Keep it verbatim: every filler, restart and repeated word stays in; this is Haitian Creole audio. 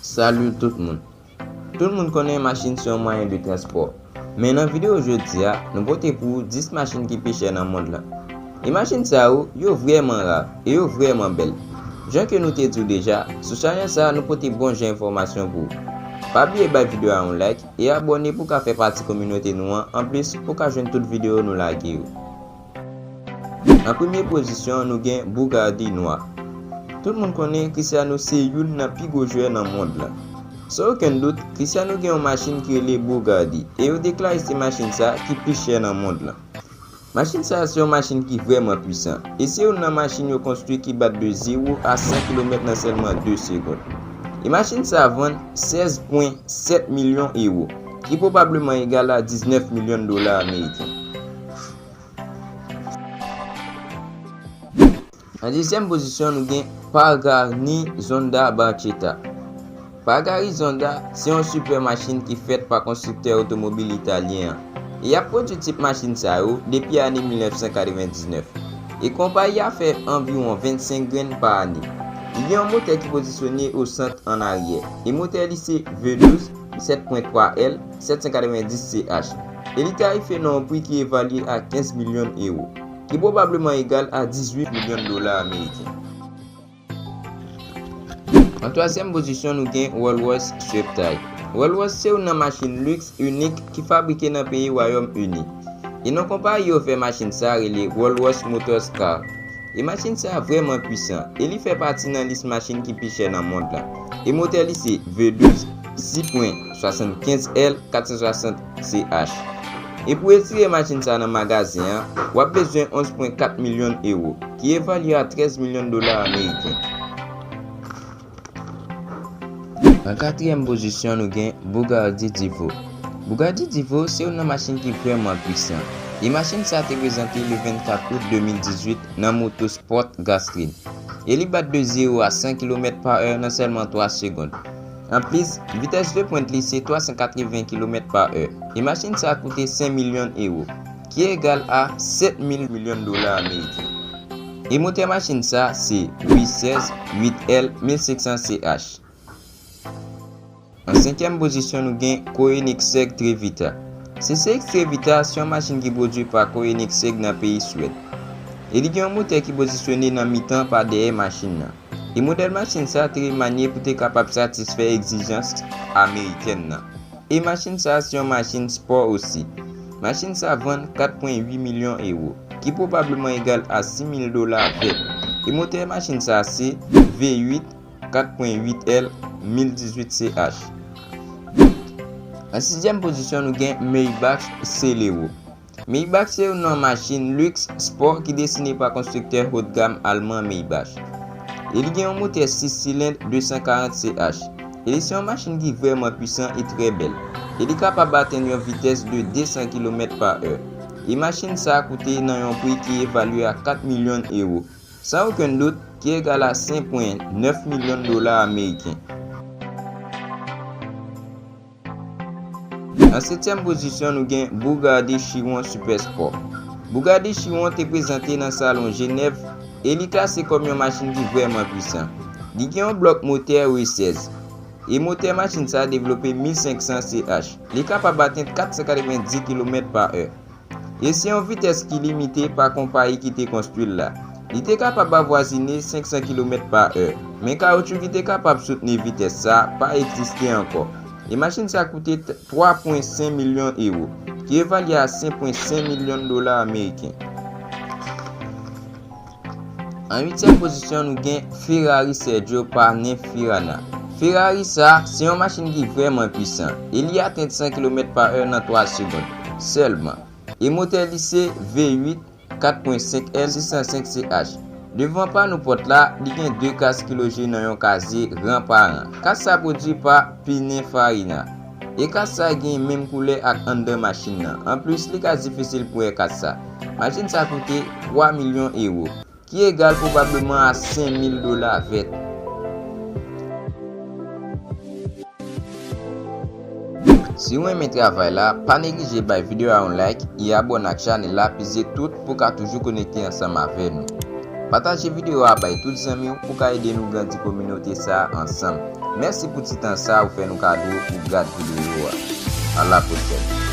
Salut tout moun. Tout moun konnen machin se yon mwayen de transpò. Men nan videyo jodi a, nou pote pou ou dis machin ki pi chè nan mond lan. E machin sa yo, yo vrèman ra e yo vrèman bèl. Jan ke nou te di w deja, sou chanèl sa a nou pote bon jan enfòmasyon pou ou. Pa bliye bay videyo a yon like e abòne pou w ka fè pati kominote nou an, anplis pou w ka jwenn tout videyo nou lage yo. An premye pozisyon, nou gen Bugatti nwa. Tout moun konnen Cristiano se youn nan pi gwo jwè nan mond lan. San okenn dout, Cristiano gen yon machin ki rele Bugatti, e yo deklare se machin sa ki pi chè nan mond lan. Machin sa se yon machin ki vrèman pwisan, e se youn nan machin yo konstwi ki bat de zewo a san kilomèt nan sèlman de segonn. E machin sa vann sèz pwen sèt milyon ewo, ki pwobableman egal a diznèf milyon dola ameriken. An dezyèm pozisyon, nou gen Pagani Zonda Barchetta. Pagani Zonda se yon sipè machin ki fèt pa konstriktè otomobil italyen an. E y ap pwodui tip machin sa yo depi ane mil nèf san katrevendiznèf. E konpayi a fè anviwon vennsenk grenn pa ane. Li gen yon motè ki pozisyone o sant an aryè. E motè li se V douz sèt pwen twa L sèt san katrevenndis C H. E li tarife nan yon pri ki evalye a kenz milyon ewo, ki pwobableman egal a dizuit milyon dola ameriken. An twazyèm pozisyon, nou gen Rolls Royce Spitfire. Rolls Royce se youn nan machin liks inik ki fabrike nan peyi Wayòm Ini. E non konpayi yo fè machin sa rele Rolls Royce Motors Car. E machin sa vrèman pwisan, e li fè pati nan lis machin ki pi chè nan mond lan. E motè li se V douz sis pwen swasannkenz L kat san swasant C H. E pou retire machin sa nan magazen an, w ap bezwen onz pwen kat milyon ewo, ki evalye a trèz milyon dola ameriken. An katriyèm pozisyon, nou gen Bugatti Divo. Bugatti Divo se youn nan machin ki vrèman pwisan. E machin sa te prezante le vennkat out de mil dizuit nan Motorsport Gulfstream. E li bat de zewo a san kilomèt pa è nan sèlman twa segonn. Anplis, vitès de pwent li se twa san katreven kilomèt pa è. E machin sa koute senk milyon ewo, ki egal a sèt mil milyon dola ameriken. E motè machin sa se V sèz uit L mil senk san C H. An senkyèm pozisyon, nou gen Koenigsegg Trevita. C C X Trevita se yon machin ki pwodui pa Koenigsegg nan peyi Swèd. E li gen yon motè ki pozisyone nan mitan pa dèyè machin nan. E modèl machin sa te remanye pou te kapab satisfè egzijans amerikèn nan. E machin sa se yon machin spò osi. Machin sa vann kat pwen uit milyon ewo, ki pwobableman egal a sis mil dola vèt. E motè machin sa se V uit kat pwen uit L mil dizuit C H. An sizyèm pozisyon, nou gen Maybach Celero. Maybach se youn nan machin liks spò ki desine pa konstriktè haut de gamme alman Maybach. E li gen yon motè sis silend de san karant C H. E li se yon machin ki vrèman pwisan e trè bèl. E li kapab atenn yon vitès de de san kilomèt pa è. E machin sa koute nan yon pri ki evalye a kat milyon ewo, san okenn dout, ki egal a senk pwen nèf milyon dola ameriken. An setyèm pozisyon, nou gen Bugatti Chiron Super Sport. Bugatti Chiron te prezante nan salon Jenèv e li klase kòm yon machin ki vrèman pwisan. Li gen yon blòk motè V sèz. E motè machin sa devlope mil senk san C H. Li kapab atenn kat san katrevenndis kilomèt pa è. E se yon vitès ki limite pa konpayi ki te konstwi l la. Li te kapab avwazine senk san kilomèt pa è, men kawoutchou ki te kapab soutni vitès sa a pa egziste ankò. E machin sa koute t-, twa pwen senk milyon ewo, ki evalye a senk pwen senk milyon dola ameriken. An uityèm pozisyon, nou gen Ferrari Sergio Pininfarina. Ferrari sa, se yon machin ki vrèman pwisan, e li atenn san kilomèt pa è nan twa segonn sèlman. E motè li se V uit kat pwen senk L sis san senk C H. Devan pano pòt la, li gen de kas ki loje nan yon kazye ran pa ran. Kas sa pwodui pa Pininfarina. E kas sa gen menm koulè ak anndan machin nan. Anplis, li ka difisil pou wè kas sa. Machin sa koute twa milyon ewo, ki egal pwobableman a senk mil dola vèt. Si w renmen travay la, pa neglije bay videyo a yon like e abòne ak chanèl la, pize tout pou w ka toujou konekte ansanm avè nou. Pataje videyo a bay tout zanmi w pou w ka ede nou grandi kominote sa a ansanm. Mèsi pou ti tan sa ou fè nou kado pou gad videyo a. A la pwochèn.